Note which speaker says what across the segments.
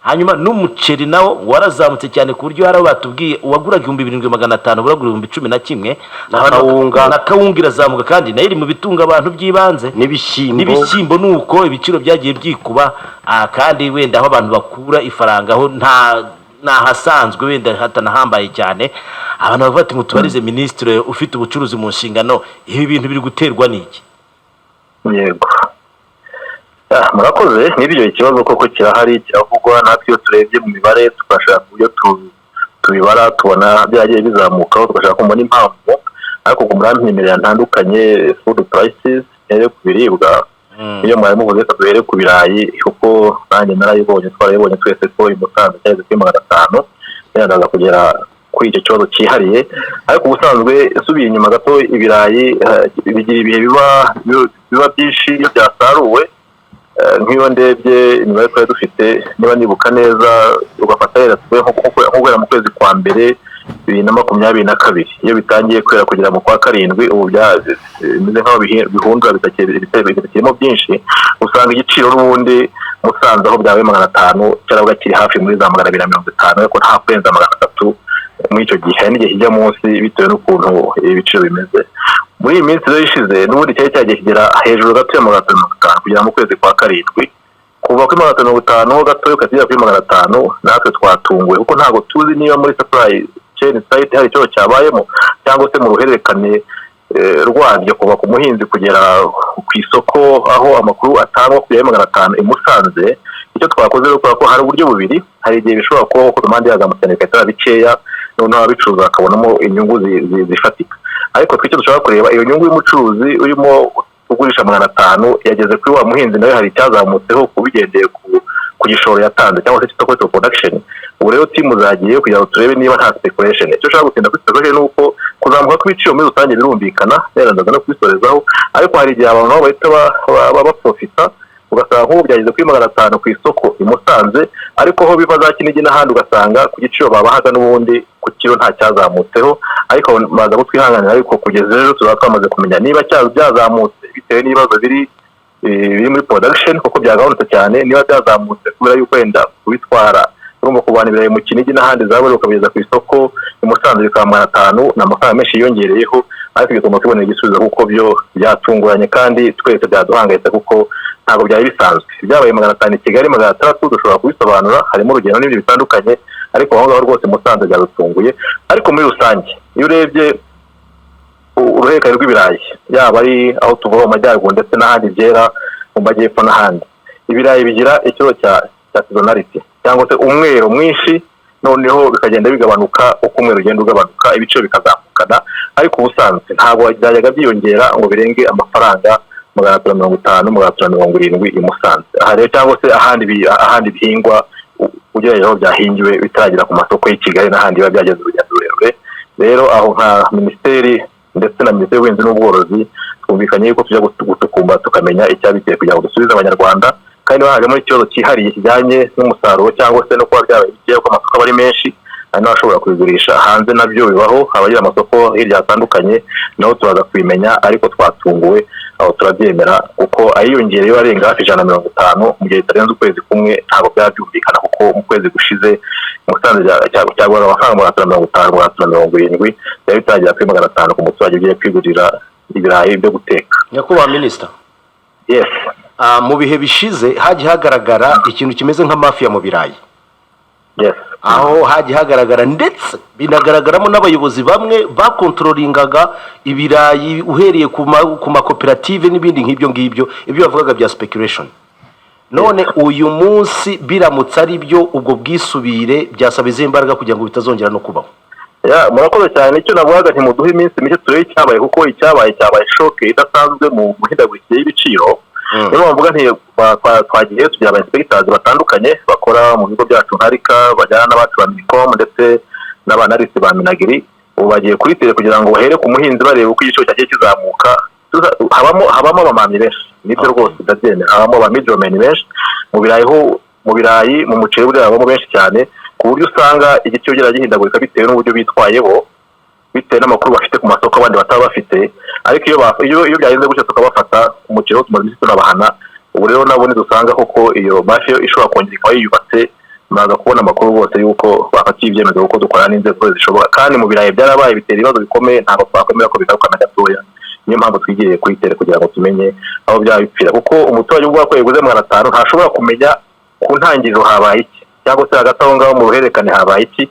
Speaker 1: Hanyuma n'umuceri nawo warazamutse cyane, ku buryo hari aho batubwiye uwaguraga 7500 uragura 11,000.
Speaker 2: Na kawunga.
Speaker 1: Na kawunga irazamuka, kandi nayo iri mu bitunga abantu by'ibanze.
Speaker 2: N'ibishyimbo.
Speaker 1: N'ibishyimbo ni uko, ibiciro byagiye byikuba. Kandi wenda aho abantu bakura ifaranga aho nta ni ahasanzwe, wenda hatanahambaye cyane. Abantu bavuga ati: "Mutubarize minisitiri ufite ubucuruzi mu nshingano, ibi bintu biri guterwa n'iki?"
Speaker 3: Yego. Murakoze. N'ibyo ikibazo koko kirahari, kiravugwa. Natwe iyo turebye mu mibare, tugashaka uburyo tubibara, tubona byagiye bizamukaho, tugashaka kumva n'impamvu. Ariko ubwo murampemerera ntandukanye food prices, here ku biribwa. Iyo mwari muvuze, reka duhere ku birayi, kuko nanjye narayibonye, twarayibonye twese ko i Musanze cyageze kuri 500. Ndaza kugera kuri icyo kibazo cyihariye. Ariko ubusanzwe, usubiye inyuma gato, ibirayi bigira ibihe biba byinshi iyo byasaruwe. Nk'iyo ndebye imibare twari dufite, niba nibuka neza, ugafata wenda tuvuge nko guhera mu kwezi kwa mbere 2022, iyo bitangiye kwera kugera mu kwa karindwi, ubu bimeze nk'aho bihundura, bitakirimo byinshi, usanga igiciro n'ubundi Musanze aho byabaye 500 cyarabaga kiri hafi muri za 250, ariko nta kurenza 300 muri icyo gihe. Hari n'igihe kijya munsi bitewe n'ukuntu ibiciro bimeze muri iyi minsi. Rero ishize n'ubundi cyari cyagiye kigera hejuru gato ya 550 kugera mu kwezi kwa karindwi. Kuva kuri 550 ho gatoya ukagera kuri 500, natwe twatunguwe, kuko ntabwo tuzi niba muri supply chain side hari ikibazo cyabayemo, cyangwa se mu ruhererekane rwabyo kuva ku muhinzi kugera ku isoko, aho amakuru atangwa kugera 500 i Musanze. Icyo twakoze rero, kubera ko hari uburyo bubiri: hari igihe bishobora kubaho ko demande yazamutse cyane bigahita biba bikeya, noneho ababicuruza bakabonamo inyungu zifatika. Ariko twe icyo dushobora kureba, iyo nyungu y'umucuruzi urimo ugurisha 500 yageze kuri wa muhinzi, nawe hari icyazamutseho kubigendeye ku gishoro yatanze cyangwa se cyitwa cost of production. Ubu rero team zagiye kugira ngo turebe niba nta speculation. Icyo ushaka gutinda kuri speculation ni uko kuzamuka kw'ibiciro muri rusange birumvikana, rero ndaza no kubisorezaho. Ariko hari igihe abantu nabo bahita baprofita, ugasanga nk'ubu byageze kuri 500 ku isoko i Musanze, ariko aho biva za Kinigi n'ahandi ugasanga ku giciro babahaga n'ubundi ku kiro nta cyazamutseho. Ariko baza kutwihanganira, ariko kugeza ejo tuzaba twamaze kumenya niba byazamutse bitewe n'ibibazo biri muri production, kuko byagabanutse cyane, niba byazamutse kubera yuko wenda kubitwara, urumva kuvana ibirayi mu Kinigi n'ahandi za Burera ukabigeza ku isoko i Musanze bikaba 500, ni amafaranga menshi yiyongereyeho. Ariko bigomba kubonera igisubizo, kuko byo byatunguranye kandi twese byaduhangayitse, kuko ntabwo byari bisanzwe. Byabaye 500 i Kigali, 600 dushobora kubisobanura, harimo urugendo n'ibindi bitandukanye, ariko aho ngaho rwose Musanze byadutunguye. Ariko muri rusange, iyo urebye uruhererekane rw'ibirayi, yaba ari aho tuvuga mu majyaruguru ndetse n'ahandi byera mu majyepfo n'ahandi, ibirayi bigira ikibazo cya seasonality cyangwa se umwero mwinshi, noneho bikagenda bigabanuka. Uko umwero ugenda ugabanuka, ibiciro bikazamukana. Ariko ubusanzwe ntabwo byajyaga byiyongera ngo birenge amafaranga 350, 370 i Musanze aha rero, cyangwa se ahandi bihingwa, ugereranyije aho byahingiwe bitaragera ku masoko y'i Kigali n'ahandi biba byageze urugendo rurerure. Rero aho nka minisiteri ndetse na Minisiteri y'Ubuhinzi n'Ubworozi twumvikanye yuko tujya gutukumba tukamenya icyabiteye kugira ngo dusubize Abanyarwanda. Kandi hajemo ikibazo cyihariye kijyanye n'umusaruro cyangwa se no kuba byabaye bikeya, kuko amasoko aba ari menshi, hari n'abashobora kubigurisha hanze, nabyo bibaho, abagira amasoko hirya hatandukanye, naho turaza kubimenya. Ariko twatunguwe, aho turabyemera, kuko ayiyongereyeho arenga hafi 150 mu gihe bitarenze ukwezi kumwe ntabwo byaba byumvikana, kuko mu kwezi gushize Musanze cyaguraga amafaranga 550, 370, byari bitagera kuri 500 ku muturage ugiye kwigurira ibirayi byo guteka.
Speaker 2: Nyakubahwa minisita.
Speaker 3: Yes.
Speaker 2: Mu bihe bishize hagiye hagaragara ikintu kimeze nka mafia mu birayi, aho hagiye hagaragara ndetse binagaragaramo n'abayobozi bamwe bakontrolingaga ibirayi, uhereye ku makoperative n'ibindi nk'ibyo ngibyo, ibyo bavugaga bya speculation. None uyu munsi biramutse ari byo, ubwo bwisubire byasaba izihe mbaraga kugira ngo bitazongera no kubaho?
Speaker 3: Ya, murakoze cyane. Icyo navugaga, ntimuduhe iminsi mike turebe icyabaye, kuko icyabaye cyabaye shock idasanzwe mu mihindagurikire y'ibiciro. Niyo mpamvu mvuga nti twagiye tugira aba inspectors batandukanye bakora mu bigo byacu nka RICA, bajyana n'abacu ba MINICOM ndetse n'aba analysts ba MINAGRI. Ubu bagiye kuri terrain kugira ngo bahere ku muhinzi, barebe uko igiciro cyagiye kizamuka. Habamo abamamyi benshi, nibyo. Rwose ndabyemera, habamo aba middlemen benshi mu birayi, ho mu birayi, mu muceri buriya habamo benshi cyane, ku buryo usanga igiciro kigenda gihindagurika bitewe n'uburyo bitwayeho, bitewe n'amakuru bafite ku masoko abandi bataba bafite. Ariko iyo byagenze gutyo tukabafata, umuceri wo tumaze iminsi tunabahana. Ubu rero nabo nidusanga koko iyo mafia ishobora kongera ikaba yiyubatse, muraza kubona amakuru rwose y'uko bafatiye ibyemezo, kuko dukorana n'inzego zose zishoboka. Kandi mu birayi byarabaye, bitera ibibazo bikomeye, ntabwo twakwemera ko bigaruka na gatoya. Niyo mpamvu twigiriye kuri terrain kugira ngo tumenye aho byaba bipfira, kuko umuturage ubwo ko yaguze 500 ntashobora kumenya ku ntangiriro habaye iki, cyangwa se hagati aho ngaho mu ruhererekane habaye iki.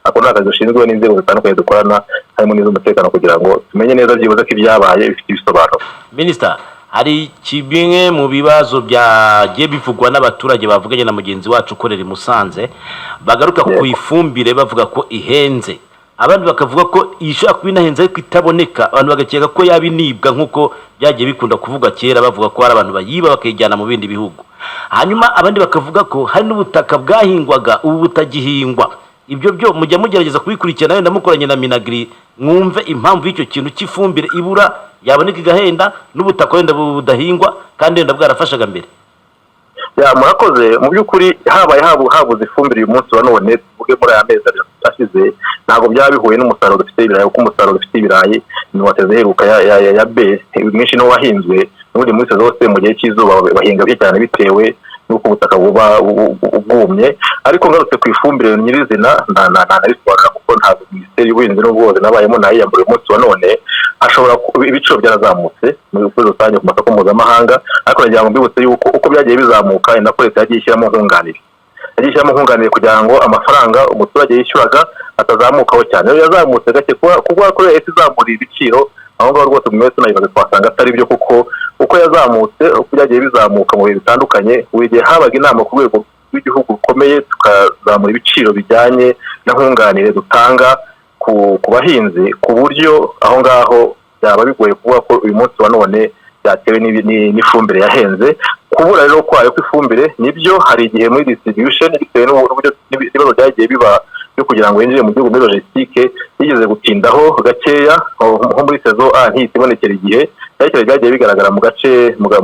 Speaker 3: Ako ni akazi dushinzwe n'inzego zitandukanye dukorana, harimo n'iz'umutekano, kugira ngo tumenye neza byibuze ko ibyabaye bifite ibisobanuro.
Speaker 1: Minisita, hari kimwe mu bibazo byagiye bivugwa n'abaturage bavuganye na mugenzi wacu ukorera i Musanze, bagaruka ku ifumbire, bavuga ko ihenze, abandi bakavuga ko ishobora kuba inahenze ariko itaboneka, abantu bagakeka ko yaba inibwa nk'uko byagiye bikunda kuvugwa kera, bavuga ko hari abantu bayiba bakayijyana mu bindi bihugu. Hanyuma abandi bakavuga ko hari n'ubutaka bwahingwaga ubu butagihingwa. Ibyo byo mujya mugerageza kubikurikirana, wenda mukoranye na MINAGRI, mwumve impamvu y'icyo kintu cy'ifumbire ibura, yaboneka igahenda, n'ubutaka wenda budahingwa kandi wenda bwarafashaga mbere?
Speaker 3: Ya, murakoze. Mu by'ukuri habaye habuze ifumbire uyu munsi wa none, tuvuge muri aya mezi 2 ashize, ntabwo byaba bihuye n'umusaruro dufite w'ibirayi, kuko umusaruro dufite w'ibirayi ni wa saison iheruka ya B, mwinshi niwo wahinzwe. N'ubundi muri saison zose mu gihe cy'izuba bahinga bike cyane bitewe n'uko ubutaka buba bwumye. Ariko ngarutse ku ifumbire nyirizina, nanabisobanura, kuko ntabwo Minisiteri y'Ubuhinzi n'Ubworozi nabayemo nayiyambura. Uyu munsi wa none hashobora ibiciro byarazamutse muri rusange ku masoko mpuzamahanga, ariko nagira ngo mbibutse yuko uko byagiye bizamuka ni nako leta yagiye ishyiramo nkunganire, yagiye ishyiramo nkunganire kugira ngo amafaranga umuturage yishyuraga atazamukaho cyane. Rero yazamutse gake. Kuba kuri leta izamura ibiciro aho ngaho rwose mu minsi tunayibaze twasanga atari byo, kuko uko yazamutse, uko byagiye bizamuka mu bihe bitandukanye, buri gihe habaga inama ku rwego rw'igihugu rukomeye, tukazamura ibiciro bijyanye na nkunganire dutanga ku bahinzi, ku buryo aho ngaho byaba bigoye kuvuga ko uyu munsi wa none byatewe n'ifumbire yahenze. Kubura rero kwayo kw'ifumbire, nibyo, hari igihe muri distribution, bitewe n'uburyo n'ibibazo byagiye biba byo kugira ngo yinjire mu gihugu muri logistique, yigeze gutindaho gakeya, nko muri saison A ntihite ibonekera igihe. Cyane cyane byagiye bigaragara mu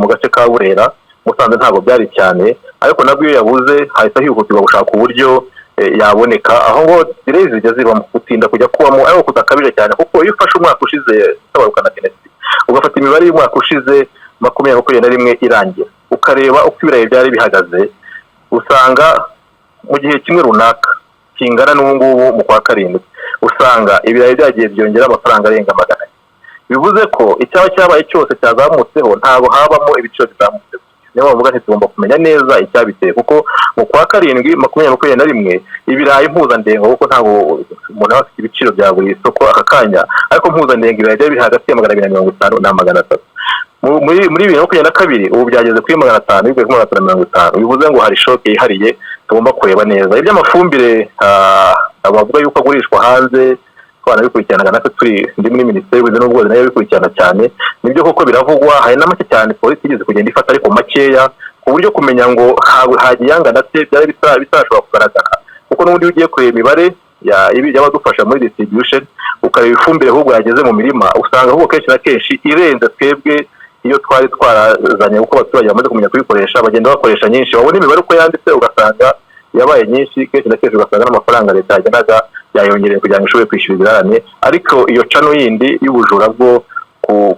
Speaker 3: gace ka Burera, Musanze ntabwo byari cyane, ariko nabwo iyo yabuze hahita hihutirwa gushaka uburyo yaboneka. Aho ngo delays zijya zibamo, gutinda kujya kubamo ariko kudakabije cyane, kuko iyo ufashe umwaka ushize utabaruka na Kenesi, ugafata imibare y'umwaka ushize 2021 irangira, ukareba uko ibirayi byari bihagaze, usanga mu gihe kimwe runaka kingana n'ubu ngubu mu kwa karindwi, usanga ibirayi byagiye byongera amafaranga arenga 400. Bivuze ko icyaba cyabaye cyose cyazamutseho, ntabwo habamo ibiciro bizamutse. Niyo mpamvu mvuga nti tugomba kumenya neza icyabiteye, kuko mu kwa karindwi 2021 ibirayi mpuzandengo, kuko ntabwo umuntu aba afite ibiciro bya buri soko aka kanya, ariko mpuzandengo ibirayi byari biri hagati ya 250 na 300. Muri 2022 ubu byageze kuri 500, bivuye kuri 550. Bivuze ngo hari choc yihariye tugomba kureba neza. Iby'amafumbire bavuga yuko agurishwa hanze, twanabikurikiranaga natwe turi ndi muri Minisiteri y'Ubuhinzi n'Ubworozi, nayo bikurikirana cyane. Nibyo koko biravugwa, hari na make cyane polisi igeze kugenda ifata, ariko makeya ku buryo kumenya ngo hagiye angana ate byari bitarashobora kugaragara, kuko n'ubundi iyo ugiye kureba imibare y'abadufasha muri distribution, ukareba ifumbire ahubwo yageze mu mirima, usanga ahubwo kenshi na kenshi irenze twebwe iyo twari twarazanye, kuko abaturage bamaze kumenya kuyikoresha, bagenda bakoresha nyinshi. Wabona imibare uko yanditse ugasanga yabaye nyinshi, kenshi na kenshi ugasanga n'amafaranga leta yagenaga yayongereye kugira ngo ishobore kwishyura ibirarane. Ariko iyo cano yindi y'ubujura bwo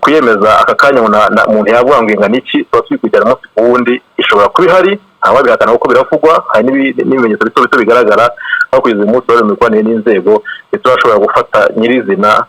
Speaker 3: kuyemeza aka kanya ngo umuntu yavuga ngo ingana iki, tuba tubikurikirana umunsi ku wundi. Ishobora kuba ihari, ntawabihakana kuko biravugwa, hari n'ibimenyetso bito bito bigaragara, aho kugeza uyu munsi bari mu mikoranire n'inzego, ntiturashobora gufata nyirizina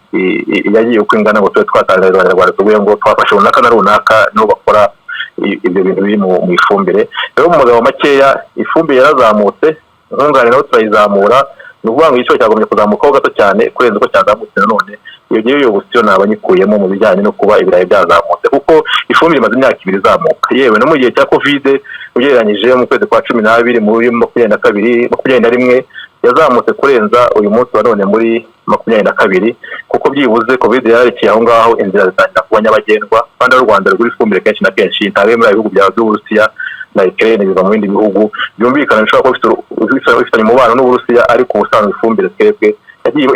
Speaker 3: yagiye uko ingana ngo tube twatangariza Abanyarwanda, tuvuge ngo twafashe runaka na runaka nibo bakora ibyo bintu biri mu ifumbire. Rero mu magambo makeya, ifumbire yarazamutse, nkunganire nayo turayizamura. Ni ukuvuga ngo igiciro cyagombye kuzamukaho gato cyane kurenza uko cyazamutse. Nanone iyo ngiyo iyo busiyo naba nyikuyemo mu bijyanye no kuba ibirayi byazamutse, kuko ifumbire imaze imyaka 2 izamuka, yewe no mu gihe cya Covid. Ugereranyije mu kwezi kwa 12 muri 22, 21 yazamutse kurenza uyu munsi wa none muri 22, kuko byibuze Covid yararekeye aho ngaho, inzira zitangira kuba nyabagendwa. Kandi u Rwanda rugura ifumbire kenshi na kenshi ntabwo muri bihugu by'Uburusiya na Ukraine, biva mu bindi bihugu byumvikana bishobora kuba bifitanye umubano n'Uburusiya. Ariko ubusanzwe ifumbire twebwe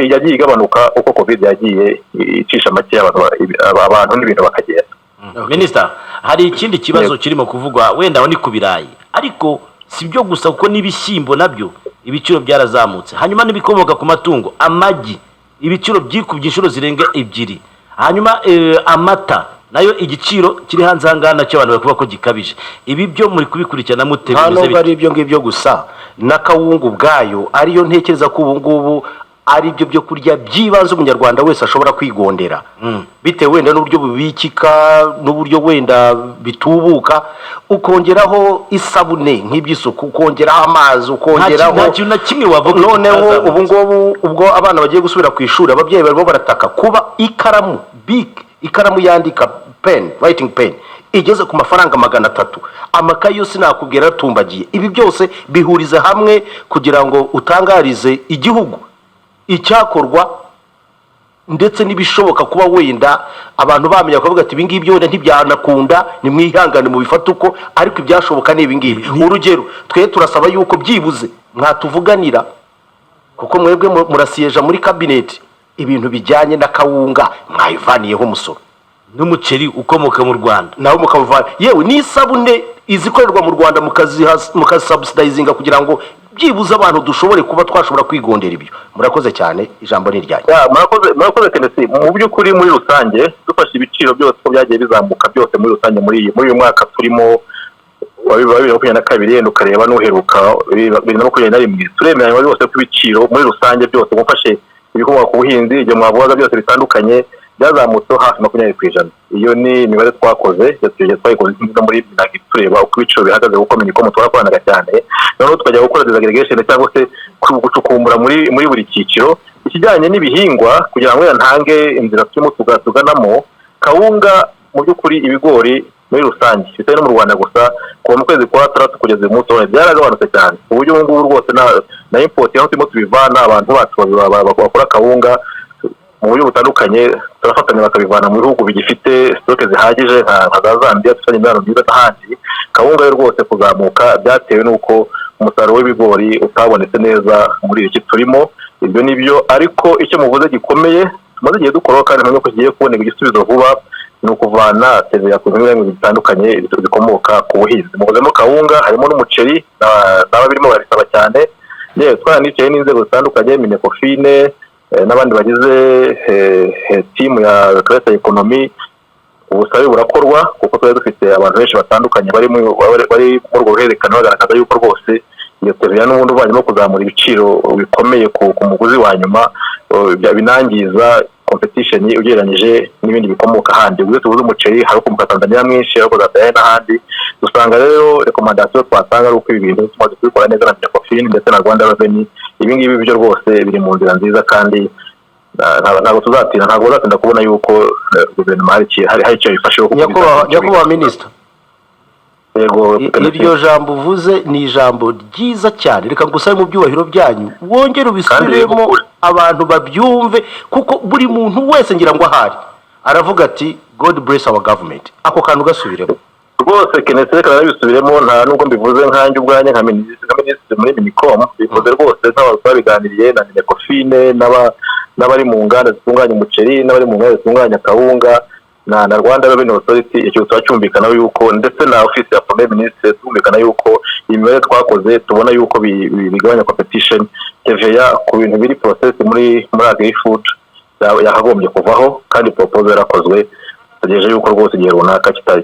Speaker 3: yagiye igabanuka uko Covid yagiye icisha make, abantu n'ibintu bakagenda.
Speaker 1: Minisita, hari ikindi kibazo kirimo kuvugwa, wenda aho ni ku birayi, ariko si byo gusa, kuko n'ibishyimbo nabyo ibiciro byarazamutse, hanyuma n'ibikomoka ku matungo, amagi, ibiciro byikubye inshuro zirenga ebyiri, hanyuma amata. Nayo igiciro kiri hanze aha ngaha nacyo abantu bari kuvuga ko gikabije. Ibi byo muri kubikurikirana mute?
Speaker 2: Nta
Speaker 1: Bimeze
Speaker 2: nubwo
Speaker 1: bite?
Speaker 2: ari ibyo ngibyo gusa, n'akawunga ubwayo, ariyo ntekereza ko ubu ngubu ari byo byo kurya by'ibanze Umunyarwanda wese ashobora kwigondera, bitewe wenda n'uburyo bubikika, n'uburyo wenda bitubuka, ukongeraho isabune nk'iby'isuku, ukongeraho amazi, ukongeraho
Speaker 1: Nta kintu na kimwe wavuga
Speaker 2: Noneho
Speaker 1: kitazamutse.
Speaker 2: ubu ngubu ubwo abana bagiye gusubira ku ishuri, ababyeyi barimo barataka kuba ikaramu Bic, ikaramu yandika, pen, writing pen, igeze ku mafaranga 300. Amakayi yose nakubwira aratumbagiye. Ibi byose bihuriza hamwe kugira ngo utangarize igihugu icyakorwa ndetse n'ibishoboka, kuba wenda abantu bamenya bakavuga ati: "Ibi ngibi wenda ntibyanakunda, nimwihangane mubifate uko, ariko ibyashoboka ni ibi ngibi." Urugero, twe turasaba yuko byibuze mwatuvuganira, kuko mwebwe murasiyeja muri kabineti, ibintu bijyanye na kawunga mwayivaniyeho umusoro.
Speaker 1: N'umuceri ukomoka mu Rwanda.
Speaker 2: Nawe mukawuvana, yewe n'isabune izikorerwa mu Rwanda mukazisubsidizinga, kugira ngo byibuze abantu dushobore kuba twashobora kwigondera ibyo. Murakoze cyane, ijambo ni iryanyu.
Speaker 3: Ya, murakoze, murakoze Kenesi. Mu by'ukuri, muri rusange, dufashe ibiciro byose uko byagiye bizamuka byose muri rusange muri uyu mwaka turimo wa 2022, yenda ukareba n'uheruka 2021, turemeranywa rwose ko ibiciro muri rusange byose, mufashe ibikomoka ku buhinzi, ibyo mwavugaga byose bitandukanye, byazamutseho hafi 20%. Iyo ni imibare twakoze, twayikoze no muri MINAGRI, tureba uko ibiciro bihagaze, kuko MINICOM twarakoranaga cyane. Noneho tukajya gukora disaggregation cyangwa se gucukumbura muri buri cyiciro. Ikijyanye n'ibihingwa, kugira ngo wenda ntange inzira turimo tuganamo, kawunga, mu by'ukuri ibigori muri rusange, bitari no mu Rwanda gusa, kuva mu kwezi kwa tandatu kugeza uyu munsi wa none byaragabanutse cyane, ku buryo ubu ngubu rwose na import aho turimo tubivana, abantu bacu bakora kawunga mu buryo butandukanye turafatanya, bakabivana mu bihugu bigifite stock zihagije nka za Zambia dufitanye imibano myiza n'ahandi. Kawunga yo rwose kuzamuka byatewe n'uko umusaruro w'ibigori utabonetse neza muri iki turimo. Ibyo ni byo, ariko icyo muvuze gikomeye tumaze igihe dukoraho kandi mpamya ko kigiye kuboneka igisubizo vuba ni ukuvana TVA ku bimwe bitandukanye bikomoka ku buhinzi. Muvuzemo kawunga, harimo n'umuceri, n'ababirimo barabisaba cyane. Yewe, twaranicaye n'inzego zitandukanye, MINECOFIN n'abandi bagize team ya classe economy. Ubusabe burakorwa, kuko twari dufite abantu benshi batandukanye bari muri urwo ruhererekane, bagaragaza yuko rwose iyo TVA n'ubundi uvanyemo kuzamura ibiciro bikomeye ku muguzi wa nyuma, binangiza competition ugereranyije n'ibindi bikomoka ahandi. Ubwo iyo tubuze umuceri, hari ukomoka Tanzania mwinshi, hari ukomoka Tanzania n'ahandi. Dusanga rero recommandation twatanga ari uko ibi bintu tumaze kubikora neza na MINECOFIN ndetse na Rwanda Revenue, ibi ngibi byo rwose biri mu nzira nziza, kandi ntabwo tuzatinda, ntabwo bazatinda kubona yuko guverinoma hari icyo yifasheho.
Speaker 2: Nyakubahwa Minisita.
Speaker 3: Yego.
Speaker 2: Iryo jambo uvuze ni ijambo ryiza cyane. Reka ngusabe mu byubahiro byanyu wongere ubisubiremo,
Speaker 3: Kandi
Speaker 2: abantu babyumve, kuko buri muntu wese ngira ngo ahari aravuga ati: "God bless our government." Ako kantu gasubiremo.
Speaker 3: Rwose Kenesi, reka nabisubiremo. Nta nubwo mbivuze nkanjye ubwanjye nka minisitiri muri MINICOM, bivuze rwose nk'abantu twabiganiriye na MINECOFIN n'abari mu nganda zitunganya umuceri, n'abari mu nganda zitunganya kawunga, na Rwanda Revenue Authority. Icyo turacyumvikana yuko, ndetse na office ya Premier Ministre, tumvikana yuko imibare twakoze tubona yuko bigabanya competition, TVA ku bintu biri process muri agri food yakagombye kuvaho, kandi proposal yarakozwe. Tegereje yuko rwose igihe runaka kitari